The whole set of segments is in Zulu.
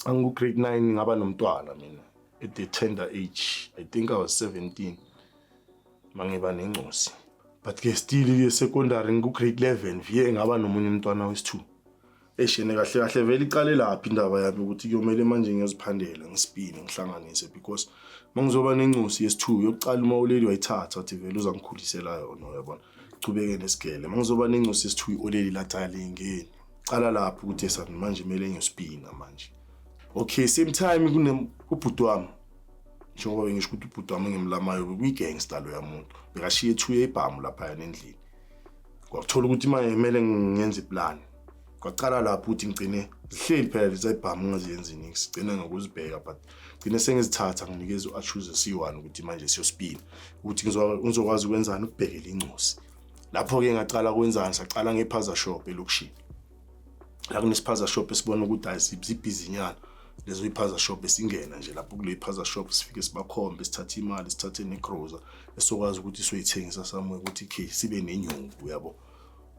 Angu grade 9 ngaba nomntwana mina at the tender age. I think I was 17 mangiba nencosi. But ke still ke secondary, ngiku grade 11, viye ngaba nomunye umntwana wesi2. Eshene kahle kahle vele iqale laphi indaba yami ukuthi kuyomele manje ngiyoziphandela, ngisipine, ngihlanganise, because mangizoba nencosi yesi2 yokuqala, uma uleli wayithatha, wathi vele uzangikhulisela yona, uyabona, chubeke nesigele. Mangizoba nencosi yesi2, i-oleli lathi alingeni. Qala lapho ukuthi esami manje kumele ngiyosipina manje. Okay, same time kune ubhuti wami, njengoba bengisho ukuthi ubhuti wami engimlamayo bekuyi-gangster loya muntu, bekashiye ethuye ibhamu laphayana endlini. Kwakuthola ukuthi manje kumele ngenze iplan. Kwacala lapho ukuthi ngigcine zihleli phela lezi ibhamu, ngingaziyenzi nix, gcine ngokuzibheka, but gcine sengizithatha, nginikeza u-achoose siyi-one ukuthi manje siyospina, ukuthi ngizokwazi ukwenzani, ukubhekela incosi. Lapho-ke ngacala kwenzani, sacala nge-spaza shop elokishini la kunespaza shop esibona ukuthi hayi, zibhizinyana lezo i-spaza shop. Esingena nje lapho kule i-spaza shop, sifike sibakhombe, sithathe imali, sithathe negroza esokwazi ukuthi soyithengisa somewhere, ukuthi okay, sibe nenyungu, uyabo.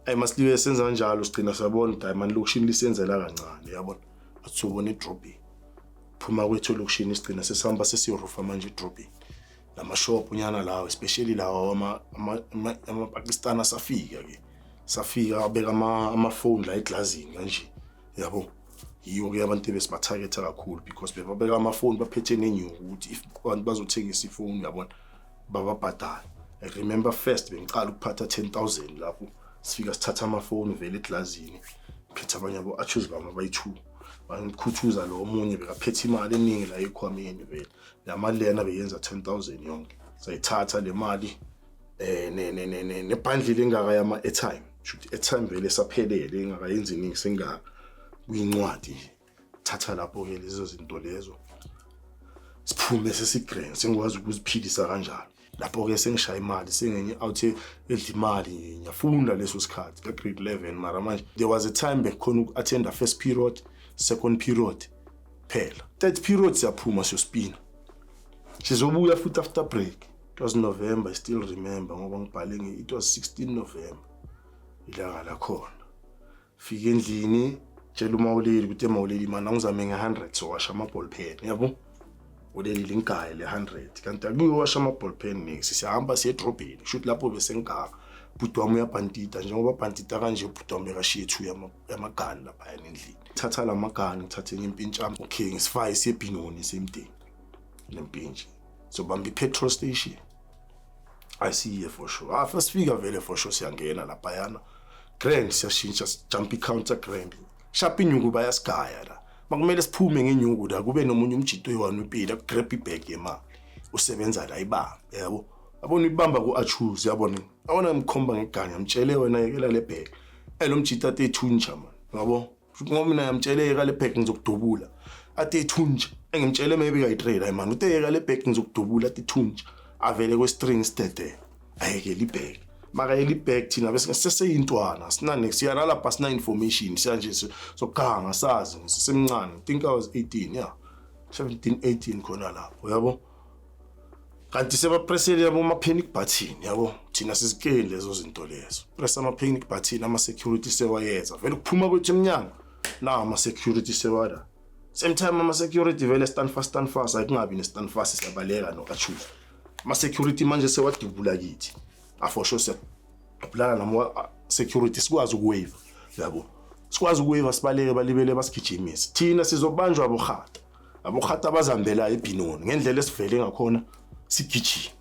Ayi, masilibe senza kanjalo, sigcina sabona ukuthi hayi mani, lokishini lisenzela kancane, uyabona, athubona edrobheni. Phuma kwethu elokishini, sigcina sesihamba sesiyorufa manje edrobheni, lamashop nyana lawo, especially lawa amaPakistan asafika ke, safika abeka amafoni la eglazini kanje, yabo. Yiwo ke abantu ebesibatargetha kakhulu because bebabeka amafoni, baphethe nenyuku, ukuthi if abantu bazothengisa ifoni, uyabona, bababhadala. I remember first bengicala ukuphatha 10,000 lapho sifika sithatha amafoni vele eglazini, phethe abanye abo achoose bami abayi-2, bangikhuthuza. Lo omunye bekaphethe imali eningi la ekhwameni vele, la mali lena beyenza 10,000 yonke. Sayithatha le mali ne ne ne ne nebhandlile engaka yama airtime, shuthi airtime vele saphelele, engakayenzi iningi sengaka kuyincwadi nje. Thatha lapho ke lezo zinto lezo, siphume sesigrand, sengikwazi ukuziphilisa kanjalo. Lapho ke sengishaya imali, sengenye out edla imali. Ngiyafunda leso sikhathi ka grade 11, mara manje there was a time bekukhona uku-attenda first period, second period phela, third period siyaphuma siyospina, sizobuya futhi after break. It was November, I still remember ngoba ngibhale nge, it was 16 November ilanga lakhona. Fika endlini, tshela umawuleli ukuthi, "Emawuleli mana, angizame nge-100 sowasha ama-ball pen," yabo. Uleli lingaye le 100, kanti akuyowasha ama-ball pen nix, siyahamba siye edrobheni. Kusho ukuthi lapho besengiganga, bhuti wami uyabhantita. Njengoba bhantita kanje, ubhuti wami bekashiye two yamagani laphayana endlini. Thatha la magani, ngithathe enye impintshi. Okay, ngisifake, siye eBenoni semdeni nempintshi, sobamba i-petrol station ayisiye for sure. Ah, first fika vele for sure siyangena laphayana grand, siyashintsha, jump i-counter grand, shap inyuku, bayasigaya la. Makumele siphume ngenyuku la, kube nomunye umjito oyi-one upila grab ibag yemali, usebenza la, ibambe, yabo, yabona, ibamba ku-achoose, yabona, yabona, ngimkhomba ngeganya, ngimtshele, "Wena, yekela le bag." Lo mjito ate ethunja man, yabo, ngoba mina ngiyamtshele, "Yeka le bag, ngizokudubula." Ate ethunja. Engimtshele maybe kayi-3 la man, uthe, "Yeka le bag, ngizokudubula." Ate ethunja, avele kwe-string sidede, ayekele ibag. Makayela ibag, thina bese seseyintwana, sinane siyana lapha, sina information, siya nje sokuganga, sazi ngisemncane. I think I was 18, yeah, 17, 18 khona lapho, yabo. Kanti sebapressele yabo ama-panic button, yabo, thina sizikeni lezo zinto lezo, press ama-panic button, ama-security sewayeza vele. Kuphuma kwethu emnyango nawo ama-security sewada. Same time ama-security vele stand fast, stand fast, akungabi ne-stand fast, siyabaleka no-achoose. Ama-security manje sewadubula kithi, afosho siyadubulana nama-security, sikwazi ukuwave, yabo, sikwazi ukuwave, sibaleke, balibele basigijimise. Thina sizobanjwa abohata, abohata abazihambelayo eBenoni ngendlela esivele ngakhona sigijima,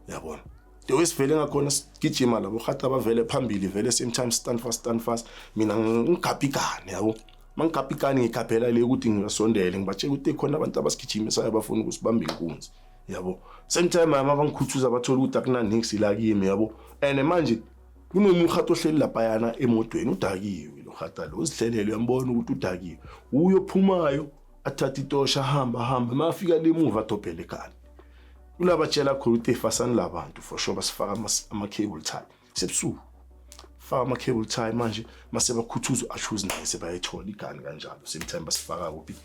yabona, the way sivele ngakhona sigijima, labo hata abavele phambili vele. Same time stand fast, stand fast, mina ngigabha igane, yabo. Mangigabha igane, ngigabhela le ukuthi ngingasondele, ngibatshela ukuthi khona abantu abasigijimisayo, bafuna ukusibamba inkunzi, yabo. Same time ama bangikhuthuza, bathola ukuthi akunanix la kimi, yabo. And manje kunomuhato ohleli laphayana emotweni, udakiwe lo hata lo, uzihlelele, uyambona ukuthi udakiwe. Uyophumayo, athatha itosha, ahamba ahamba, mafika lemuva adobhele ekhaya kulabatshela khona ukuthi efasani labantu for sure basifaka ama-cable tie sebusuku, faka ama-cable tie manje, mase bakhuthuza u-achoose naye, sebayayithola igani kanjalo. Same time basifaka kuphi?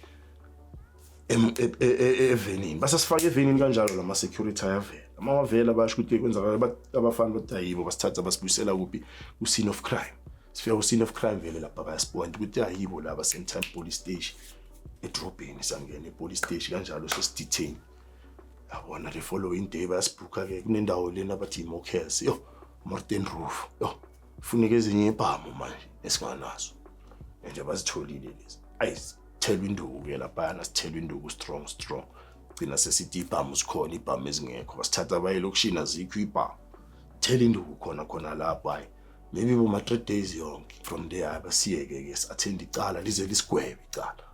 Evenini, basasifaka evenini kanjalo. Lama-security ayavela, amawavela, basho ukuthi kwenzakala, abafana bathi ayibo, basithatha basibuyisela kuphi? Ku-scene of crime. Sifika ku-scene of crime vele lapha, bayasipoint ukuthi ayibo laba. Same time police station. Edrobheni sangena e-police station kanjalo, sesi-detain, yabona. The following day bayasibhukha-ke kunendawo lena abathi i-Mokes, yo, Morten Roof, yo, funeka ezinye ibhamu manje esinganazo and abazitholile lezi. Ayi, sithelwa induku-ke laphayana, sithelwa induku strong strong. Gcina sesithi ibhamu zikhona, ibhamu ezingekho. Basithatha baye elokishini, azikho ibhamu. Thela induku khona khona lapho. Hayi, maybe boma 3 days yonke. From there, hayi, basiyeke-ke, si-attend icala lize lisigwebe icala.